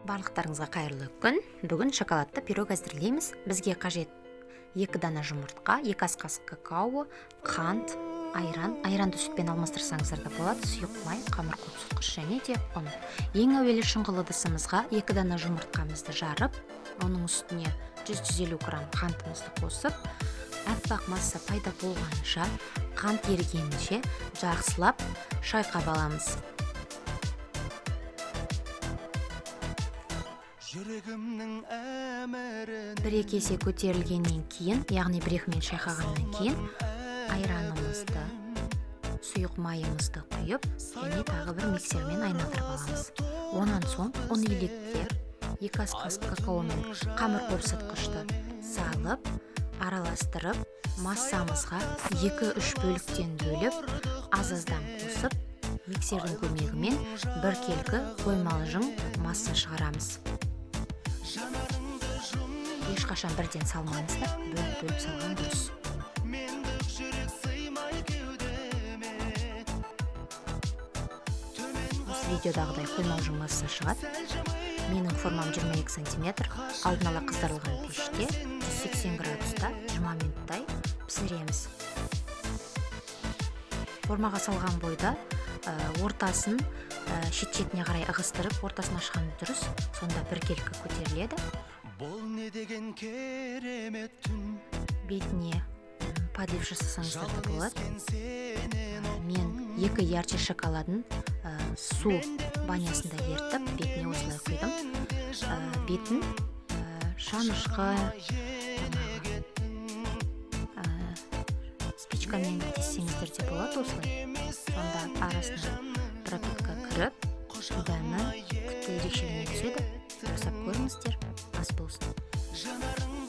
Барлықтарыңызға қайырлы күн. Бүгін шоколадты пирог әзірлейміз. Бізге қажет 2 дана жұмыртқа, 2 ас қасық какао, қант, айран. Айранды сүтпен алмастырсаңыздар да болады. Сұйық май, қамыр қопсытқыш және де ұн. Ең әуелі шұңғыл ыдысымызға 2 дана жұмыртқамызды жарып, оның үстіне 100-150 грамм қантымызды қосып, аппақ масса пайда болғанша, қант ерігенше жақсылап шайқап аламыз. Бір-екі есе көтерілгеннен кейін, яғни бір-екі минут шайқағаннан кейін, айранымызды, сұйық майымызды құйып, және тағы бір миксермен айналдырып аламыз. Онан соң ұн елекке 2 ас қасық какао мен қамыр қопсытқышты салып, араластырып, массамызға 2-3 бөліктен бөліп, аз-аздан қосып, миксердің көмегімен біркелкі қоймалжың масса шығарамыз. Ешқашан бірден салмаңыздар, бөліп-бөліп салған дұрыс. Осы видеодағыдай қоймалжың масса шығады. Менің формам 22 сантиметр. Алдын ала қыздырылған пеште 180 градуста 20 минуттай пісіреміз. Формаға салған бойда ортасын шет-шетіне қарай ығыстырып, ортасын ашқан дұрыс, сонда біркелкі көтеріледі. Бұл не деген керемет түн. Бетіне подлив жасасаңыздар да болады. Мен 2 ярче шоколадын су банясында ертіп, бетіне осылай құйдым. Бетін шанышқы, спичкамен тессеңіздер де болады осылай. Сонда арасына пропитка кіріп, дәмі тіпті ерекшелене түседі. Жасап көріңіздер, ас болсын.